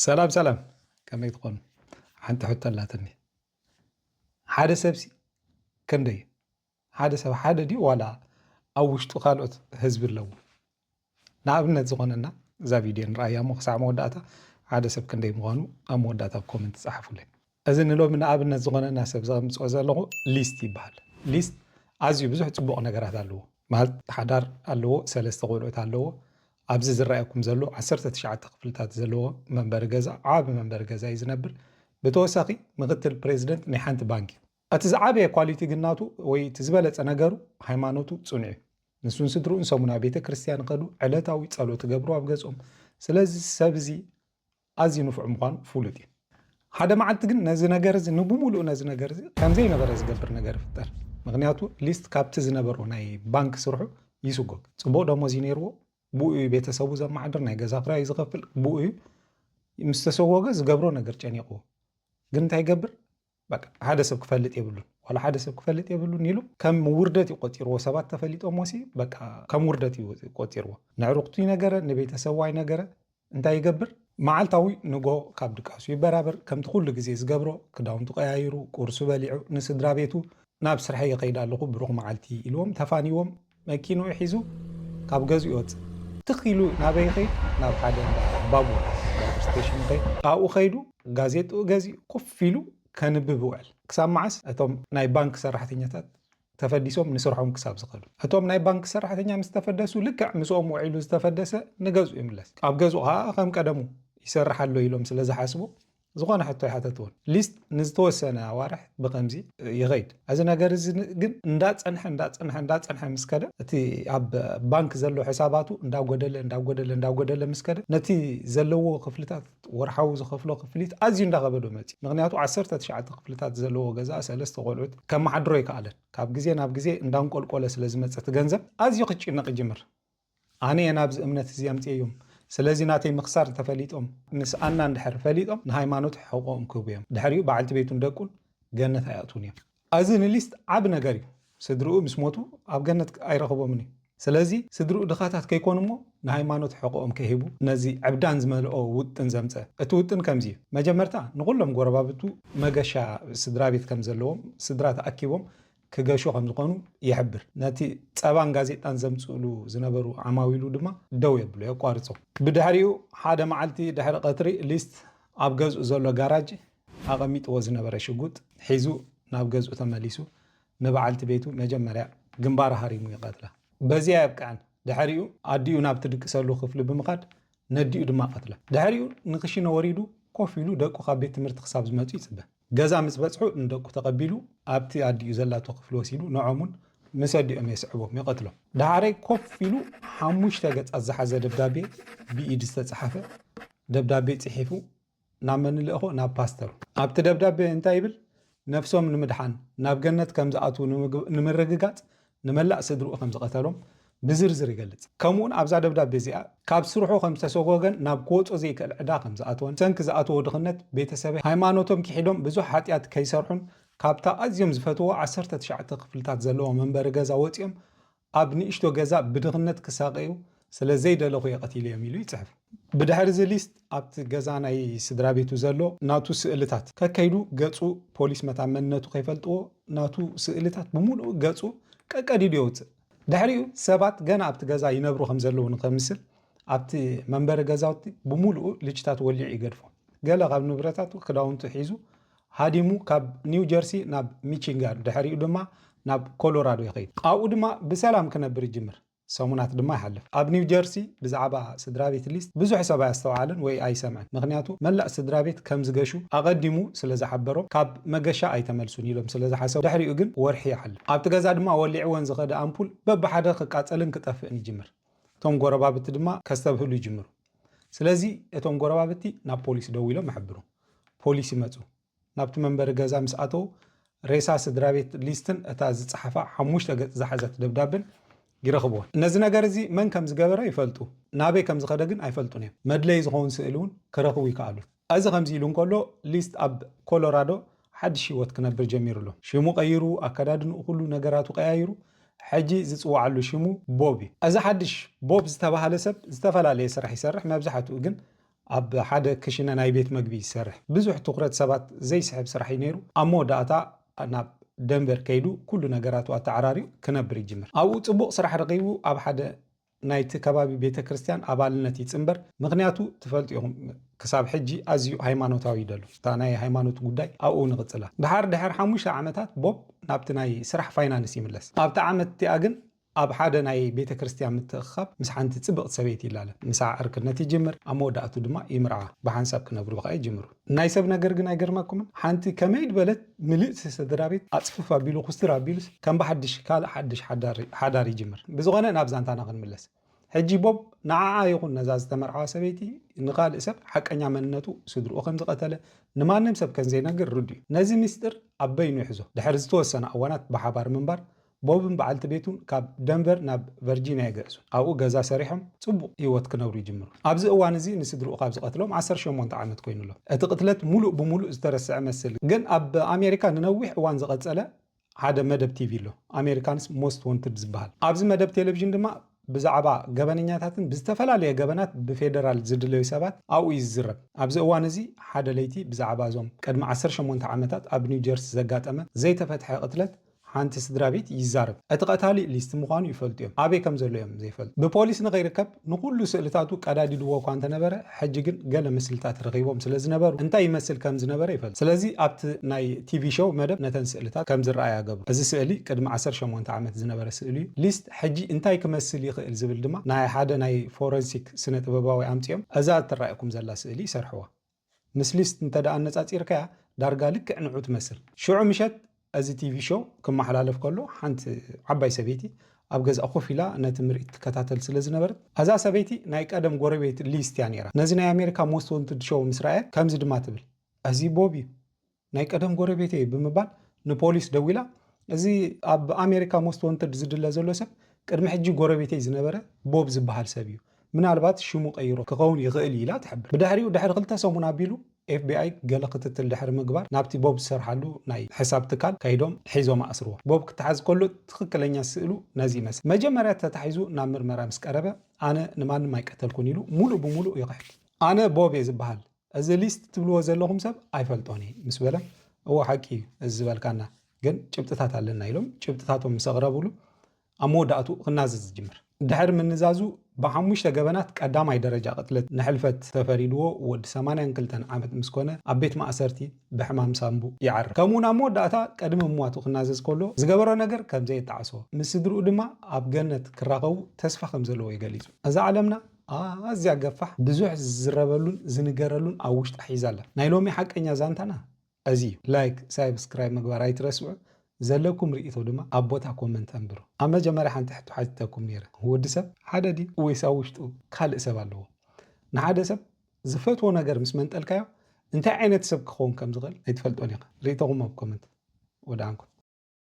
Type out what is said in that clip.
ሰላም ሰላም፣ ከመይ ትኾኑ? ሓንቲ ሕቶ ኣላትኒ። ሓደ ሰብሲ ክንደይ? ሓደ ሰብ ሓደ ድዩ ዋላ ኣብ ውሽጡ ካልኦት ህዝቢ ኣለዎ? ንኣብነት ዝኾነና እዛ ቪድዮ ንርኣያ እሞ ክሳዕ መወዳእታ ሓደ ሰብ ክንደይ ምዃኑ ኣብ መወዳእታ ኮመንት ጸሓፉለይ። እዚ ንሎሚ ንኣብነት ዝኾነና ሰብ ዘምጽኦ ዘለኹ ሊስት ይበሃል። ሊስት ኣዝዩ ብዙሕ ጽቡቕ ነገራት ኣለዎ። ማለት ሓዳር ኣለዎ፣ ሰለስተ ቆልዑት ኣለዎ። ኣብዚ ዝረኣየኩም ዘሎ ዓሰርተ ትሽዓተ ክፍልታት ዘለዎ መንበሪ ገዛ፣ ዓቢ መንበሪ ገዛ እዩ ዝነብር። ብተወሳኺ ምክትል ፕሬዚደንት ናይ ሓንቲ ባንክ እዩ። እቲ ዝዓበየ ኳሊቲ ግን ናቱ ወይ እቲ ዝበለጸ ነገሩ ሃይማኖቱ ጽኑዕ እዩ። ንሱን ስድርኡን ሰሙናዊ ቤተ ክርስቲያን ይኸዱ፣ ዕለታዊ ጸሎት ይገብሩ ኣብ ገዝኦም። ስለዚ ሰብ እዚ ኣዝዩ ንፉዕ ምዃኑ ፍሉጥ እዩ። ሓደ መዓልቲ ግን ነዚ ነገር እዚ ንብሙሉኡ ነዚ ነገር እዚ ከም ዘይነበረ ዝገብር ነገር ይፍጠር። ምክንያቱ ሊስት ካብቲ ዝነበሮ ናይ ባንክ ስርሑ ይስጎግ። ጽቡቕ ደሞዝ እዩ ነይርዎ፣ ብኡ እዩ ቤተሰቡ ዘመሓድር፣ ናይ ገዛ ክራይ ዝኸፍል ብኡ እዩ። ምስ ተሰጎገ ዝገብሮ ነገር ጨኒቕዎ። ግን እንታይ ይገብር? በቃ ሓደ ሰብ ክፈልጥ የብሉን፣ ዋላ ሓደ ሰብ ክፈልጥ የብሉን ኢሉ ከም ውርደት እዩ ቆጺርዎ። ሰባት ተፈሊጦም ወሲ በቃ ከም ውርደት እዩ ቆጺርዎ። ንዕሩኽቱ ይነገረ፣ ንቤተሰቡ ኣይነገረ። እንታይ ይገብር? መዓልታዊ ንጎ ካብ ድቃሱ ይበራበር። ከምቲ ኩሉ ግዜ ዝገብሮ ክዳውንቱ ቀያይሩ፣ ቁርሱ በሊዑ፣ ንስድራ ቤቱ ናብ ስርሐይ ይኸይድ ኣለኹ፣ ብሩኽ መዓልቲ ኢልዎም ተፋንይዎም መኪንኡ ሒዙ ካብ ገዝኡ ይወጽእ። ትኽ ኢሉ ናበይ ይኸይድ? ናብ ሓደ እንዳ ባቡር፣ ባቡር ስቴሽን ይኸይድ። ኣብኡ ኸይዱ ጋዜጥኡ ገዚኡ ኮፍ ኢሉ ከንብብ ይውዕል። ክሳብ መዓስ? እቶም ናይ ባንክ ሰራሕተኛታት ተፈዲሶም ንስርሖም ክሳብ ዝኸዱ። እቶም ናይ ባንክ ሰራሕተኛ ምስ ተፈደሱ ልክዕ ምስኦም ውዒሉ ዝተፈደሰ ንገዝኡ ይምለስ። ኣብ ገዝኡ ኸዓ ከም ቀደሙ ይሰርሕ ኣሎ ኢሎም ስለ ዝሓስቡ ዝኾነ ሕቶ ኣይሓተትዎን። ሊስት ንዝተወሰነ ኣዋርሕ ብኸምዚ ይኸይድ። እዚ ነገር እዚ ግን እንዳጸንሐ እንዳጸንሐ እንዳጸንሐ ምስ ከደ እቲ ኣብ ባንክ ዘሎ ሕሳባቱ እንዳጎደለ እንዳጎደለ እንዳጎደለ ምስ ከደ ነቲ ዘለዎ ክፍልታት ወርሓዊ ዝኸፍሎ ክፍሊት ኣዝዩ እንዳኸበዶ መጺኡ። ምኽንያቱ ዓሰርተ ትሽዓተ ክፍልታት ዘለዎ ገዛ ሰለስተ ቆልዑት ከመሓድሮ ኣይከኣለን። ካብ ግዜ ናብ ግዜ እንዳንቆልቆለ ስለ ዝመጸ እቲ ገንዘብ ኣዝዩ ክጭነቕ ይጅምር። ኣነ እየ ናብዚ እምነት እዚ ኣምጽኤዮም። ስለዚ ናተይ ምኽሳር እንተፈሊጦም ምስ ኣና እንድሕር ፈሊጦም ንሃይማኖት ሕቖኦም ክህቡ እዮም። ድሕሪኡ በዓልቲ ቤቱን ደቁን ገነት ኣይኣትዉን እዮም። እዚ ንሊስት ዓቢ ነገር እዩ። ስድርኡ ምስ ሞቱ ኣብ ገነት ኣይረኽቦምን እዩ። ስለዚ ስድርኡ ድኻታት ከይኮኑ እሞ ንሃይማኖት ሕቖኦም ከይህቡ ነዚ ዕብዳን ዝመልኦ ውጥን ዘምጸ። እቲ ውጥን ከምዚ እዩ። መጀመርታ ንኹሎም ጎረባብቱ መገሻ ስድራ ቤት ከም ዘለዎም ስድራ ተኣኪቦም ክገሹ ከም ዝኾኑ ይሕብር። ነቲ ጸባን ጋዜጣን ዘምጽእሉ ዝነበሩ ዓማዊሉ ድማ ደው የብሎ፣ የቋርጾ። ብድሕሪኡ ሓደ መዓልቲ ድሕሪ ቀትሪ ሊስት ኣብ ገዝኡ ዘሎ ጋራጅ ኣቐሚጥዎ ዝነበረ ሽጉጥ ሒዙ ናብ ገዝኡ ተመሊሱ ንበዓልቲ ቤቱ መጀመርያ ግንባራ ሃሪሙ ይቐትላ። በዚኣ የብቅዐን። ድሕሪኡ ኣዲኡ ናብ ትድቅሰሉ ክፍሊ ብምኻድ ነዲኡ ድማ ቀትላ። ድሕሪኡ ንክሽነ ወሪዱ ኮፍ ኢሉ ደቁ ካብ ቤት ትምህርቲ ክሳብ ዝመጹ ይጽበ። ገዛ ምስ በጽሑ ንደቁ ተቐቢሉ ኣብቲ ኣዲኡ ዘላቶ ክፍሊ ወሲዱ ንዖም እውን ምስ ኣዲኦም የስዕቦም፣ ይቐትሎም። ደሓረይ ኮፍ ኢሉ ሓሙሽተ ገጻት ዝሓዘ ደብዳቤ ብኢድ ዝተጻሓፈ ደብዳቤ ጽሒፉ ናብ መን ልእኾ? ናብ ፓስተሩ። ኣብቲ ደብዳቤ እንታይ ይብል? ነፍሶም ንምድሓን ናብ ገነት ከም ዝኣትዉ ንምግ-፣ ንምርግጋጽ ንመላእ ስድርኡ ከም ዝቐተሎም ብዝርዝር ይገልጽ። ከምኡውን ኣብዛ ደብዳቤ እዚኣ ካብ ስርሑ ከም ዝተሰጎገን ናብ ክወጾ ዘይክእል ዕዳ ከም ዝኣተወን፣ ሰንኪ ዝኣተዎ ድኽነት ቤተሰበይ ሃይማኖቶም ክሒዶም ብዙሕ ሓጢኣት ከይሰርሑን ካብታ ኣዝዮም ዝፈትዎ ዓሰርተ ትሽዓተ ክፍልታት ዘለዎ መንበሪ ገዛ ወጺኦም ኣብ ንእሽቶ ገዛ ብድኽነት ክሳቐዩ ስለ ዘይደለኹ እየ ቀቲለዮም ኢሉ ይጽሕፍ። ብድሕሪ እዚ ሊስት ኣብቲ ገዛ ናይ ስድራ ቤቱ ዘሎ ናቱ ስእልታት ከከይዱ ገጹ ፖሊስ መታን መንነቱ ከይፈልጥዎ ናቱ ስእልታት ብምሉኡ ገጹ ቀቀዲዱ የውጽእ። ድሕሪኡ ሰባት ገና ኣብቲ ገዛ ይነብሩ ከም ዘለዉ ንኸምስል ኣብቲ መንበሪ ገዛውቲ ብምሉኡ ልጅታት ወሊዑ ይገድፎ። ገለ ካብ ንብረታቱ ክዳውንቱ ሒዙ ሃዲሙ ካብ ኒው ጀርሲ ናብ ሚቺጋን ድሕሪኡ ድማ ናብ ኮሎራዶ ይኸይድ። ኣብኡ ድማ ብሰላም ክነብር ይጅምር። ሰሙናት ድማ ይሓልፍ። ኣብ ኒው ጀርሲ ብዛዕባ ስድራ ቤት ሊስት ብዙሕ ሰብ ኣያስተውዓልን ወይ ኣይሰምዕን። ምኽንያቱ መላእ ስድራ ቤት ከም ዝገሹ ኣቐዲሙ ስለ ዝሓበሮም ካብ መገሻ ኣይተመልሱን ኢሎም ስለ ዝሓሰቡ። ድሕሪኡ ግን ወርሒ ይሓልፍ። ኣብቲ ገዛ ድማ ወሊዕወን ዝኸደ ኣምፑል በብሓደ ክቃጸልን ክጠፍእን ይጅምር። እቶም ጎረባብቲ ድማ ከስተብህሉ ይጅምሩ። ስለዚ እቶም ጎረባብቲ ናብ ፖሊስ ደዊሎም ይሕብሩ። ፖሊስ ይመጹ። ናብቲ መንበሪ ገዛ ምስ ኣተዉ ሬሳ ስድራ ቤት ሊስትን እታ ዝጸሓፋ ሓሙሽተ ገጽ ዝሓዘት ደብዳብን ይረኽብወን። ነዚ ነገር እዚ መን ከም ዝገበረ ይፈልጡ፣ ናበይ ከም ዝኸደ ግን ኣይፈልጡን እዮም። መድለዪ ዝኸውን ስእሊ እውን ክረኽቡ ይከኣሉ። እዚ ከምዚ ኢሉ እንከሎ ሊስት ኣብ ኮሎራዶ ሓድሽ ህይወት ክነብር ጀሚሩ ኣሎ። ሽሙ ቀይሩ፣ ኣከዳድንኡ ኩሉ ነገራቱ ቀያይሩ፣ ሕጂ ዝጽውዓሉ ሽሙ ቦብ እዩ። እዚ ሓድሽ ቦብ ዝተባህለ ሰብ ዝተፈላለየ ስራሕ ይሰርሕ፣ መብዛሕትኡ ግን ኣብ ሓደ ክሽነ ናይ ቤት መግቢ ይሰርሕ። ብዙሕ ትኹረት ሰባት ዘይስሕብ ስራሕ እዩ ነይሩ። ኣብ መወዳእታ ናብ ደንቨር ከይዱ ኩሉ ነገራቱ ኣተዓራርዩ ክነብር ይጅምር። ኣብኡ ጽቡቕ ስራሕ ረኺቡ ኣብ ሓደ ናይቲ ከባቢ ቤተ ክርስቲያን ኣባልነት ይጽንበር። ምኽንያቱ ትፈልጡ ኢኹም፣ ክሳብ ሕጂ ኣዝዩ ሃይማኖታዊ ይደሉ። እታ ናይ ሃይማኖት ጉዳይ ኣብኡ ንቕጽላ። ድሓር ድሕር ሓሙሽተ ዓመታት ቦብ ናብቲ ናይ ስራሕ ፋይናንስ ይምለስ። ኣብቲ ዓመት እቲኣ ግን ኣብ ሓደ ናይ ቤተ ክርስቲያን ምትእኽኻብ ምስ ሓንቲ ጽብቕቲ ሰበይቲ ይላለ። ምሳኣ ዕርክነት ይጅምር፣ ኣብ መወዳእቱ ድማ ይምርዓ። ብሓንሳብ ክነብሩ ከኣ ይጅምሩ። ናይ ሰብ ነገር ግን ኣይገርመኩምን? ሓንቲ ከመይ ድበለት ምልእቲ ስድራ ቤት ኣጽፍፍ ኣቢሉ ኩስትር ኣቢሉስ ከም ብሓድሽ ካልእ ሓድሽ ሓዳር ይጅምር። ብዝኾነ ናብ ዛንታና ክንምለስ። ሕጂ ቦብ ንዓኣ ይኹን ነዛ ዝተመርዓዋ ሰበይቲ ንኻልእ ሰብ ሓቀኛ መንነቱ፣ ስድርኡ ከም ዝቐተለ ንማንም ሰብ ከም ዘይነግር ርዱእ እዩ። ነዚ ምስጢር ኣብ በይኑ ይሕዞ። ድሕሪ ዝተወሰነ እዋናት ብሓባር ምንባር ቦብን በዓልቲ ቤቱን ካብ ደንቨር ናብ ቨርጂንያ ይግዕዙ። ኣብኡ ገዛ ሰሪሖም ጽቡቕ ህይወት ክነብሩ ይጅምሩ። ኣብዚ እዋን እዚ ንስድርኡ ካብ ዝቐትሎም ዓሰርተ ሸሞንተ ዓመት ኮይኑሎ። እቲ ቅትለት ሙሉእ ብሙሉእ ዝተረስዐ መስል፣ ግን ኣብ ኣሜሪካ ንነዊሕ እዋን ዝቐጸለ ሓደ መደብ ቲቪ ኣሎ፣ ኣሜሪካንስ ሞስት ወንትድ ዝበሃል። ኣብዚ መደብ ቴሌቪዥን ድማ ብዛዕባ ገበነኛታትን ብዝተፈላለየ ገበናት ብፌደራል ዝድለዩ ሰባት ኣብኡ እዩ ዝዝረብ። ኣብዚ እዋን እዚ ሓደ ለይቲ ብዛዕባ እዞም ቅድሚ ዓሰርተ ሸሞንተ ዓመታት ኣብ ኒው ጀርሲ ዘጋጠመ ዘይተፈትሐ ቅትለት ሓንቲ ስድራ ቤት ይዛረብ። እቲ ቀታሊ ሊስት ምዃኑ ይፈልጡ እዮም። ኣበይ ከም ዘሎ እዮም ዘይፈልጡ። ብፖሊስ ንኸይርከብ ንኹሉ ስእልታቱ ቀዳዲድዎ እኳ እንተነበረ፣ ሕጂ ግን ገለ ምስልታት ረኺቦም ስለ ዝነበሩ እንታይ ይመስል ከም ዝነበረ ይፈልጡ። ስለዚ ኣብቲ ናይ ቲቪ ሾው መደብ ነተን ስእልታት ከም ዝረኣያ ገብሩ። እዚ ስእሊ ቅድሚ ዓሰርተ ሸሞንተ ዓመት ዝነበረ ስእሊ እዩ። ሊስት ሕጂ እንታይ ክመስል ይኽእል ዝብል ድማ ናይ ሓደ ናይ ፎረንሲክ ስነ ጥበባዊ ኣምጺኦም እዛ እትረኣየኩም ዘላ ስእሊ ይሰርሕዋ። ምስ ሊስት እንተ ደኣ ኣነጻጺርካያ ዳርጋ ልክዕ ንዑ ትመስል። ሽዑ ምሸት እዚ ቲቪ ሾው ክመሓላለፍ ከሎ ሓንቲ ዓባይ ሰበይቲ ኣብ ገዛ ኮፍ ኢላ ነቲ ምርኢት ትከታተል ስለ ዝነበረት፣ እዛ ሰበይቲ ናይ ቀደም ጎረቤት ሊስት እያ ነይራ። ነዚ ናይ ኣሜሪካ ሞስት ወንትድ ሾው ምስ ረኣየት ከምዚ ድማ ትብል፣ "እዚ ቦብ እዩ፣ ናይ ቀደም ጎረቤተይ" ብምባል ንፖሊስ ደዊላ፣ "እዚ ኣብ ኣሜሪካ ሞስት ወንትድ ዝድለ ዘሎ ሰብ ቅድሚ ሕጂ ጎረቤተይ ዝነበረ ቦብ ዝበሃል ሰብ እዩ፣ ምናልባት ሽሙ ቀይሮ ክኸውን ይኽእል" ኢላ ትሕብር። ብድሕሪኡ ድሕሪ ክልተ ሰሙን ኣቢሉ ኤፍ ቢ ኣይ ገለ ክትትል ድሕሪ ምግባር ናብቲ ቦብ ዝሰርሓሉ ናይ ሕሳብ ትካል ከይዶም ሒዞም ኣስርዎ። ቦብ ክተሓዝ ከሎ ትኽክለኛ ስእሉ ነዚ ይመስል። መጀመርያ ተታሒዙ ናብ ምርመራ ምስ ቀረበ ኣነ ንማንም ኣይቀተልኩን ኢሉ ሙሉእ ብሙሉእ ይኽሕድ። ኣነ ቦብ እየ ዝበሃል፣ እዚ ሊስት ትብልዎ ዘለኹም ሰብ ኣይፈልጦን እየ ምስ በለ፣ እወ ሓቂ እዩ እዚ ዝበልካና፣ ግን ጭብጥታት ኣለና ኢሎም ጭብጥታቶም ምስ ኣቕረብሉ ኣብ መወዳእትኡ ክናዘዝ ይጅምር። ድሕሪ ምንዛዙ ብሓሙሽተ ገበናት ቀዳማይ ደረጃ ቅትለት ንሕልፈት ተፈሪድዎ ወዲ ሰማንያን ክልተን ዓመት ምስ ኮነ ኣብ ቤት ማእሰርቲ ብሕማም ሳንቡ ይዓርፍ። ከምኡ ናብ መወዳእታ ቅድሚ ምሟቱ ክናዘዝ ከሎ ዝገበሮ ነገር ከም ዘየጣዕሶ ምስ ስድርኡ ድማ ኣብ ገነት ክራኸቡ ተስፋ ከም ዘለዎ እዩ ገሊጹ። እዛ ዓለምና ኣዝያ ገፋሕ፣ ብዙሕ ዝዝረበሉን ዝንገረሉን ኣብ ውሽጣ ሒዛ ኣላ። ናይ ሎሚ ሓቀኛ ዛንታና እዚ እዩ። ላይክ፣ ሳብስክራይብ ምግባር ኣይትረስዑ። ዘለኩም ርእይቶ ድማ ኣብ ቦታ ኮመንት ኣንብሩ። ኣብ መጀመርያ ሓንቲ ሕቶ ሓቲተኩም ነይረ። ወዲ ሰብ ሓደ ድዩ ወይስ ኣብ ውሽጡ ካልእ ሰብ ኣለዎ? ንሓደ ሰብ ዝፈትዎ ነገር ምስ መንጠልካዮ እንታይ ዓይነት ሰብ ክኸውን ከም ዝኽእል ኣይትፈልጦን ኢኻ። ርእይቶኹም ኣብ ኮመንት። ወድኣንኩም።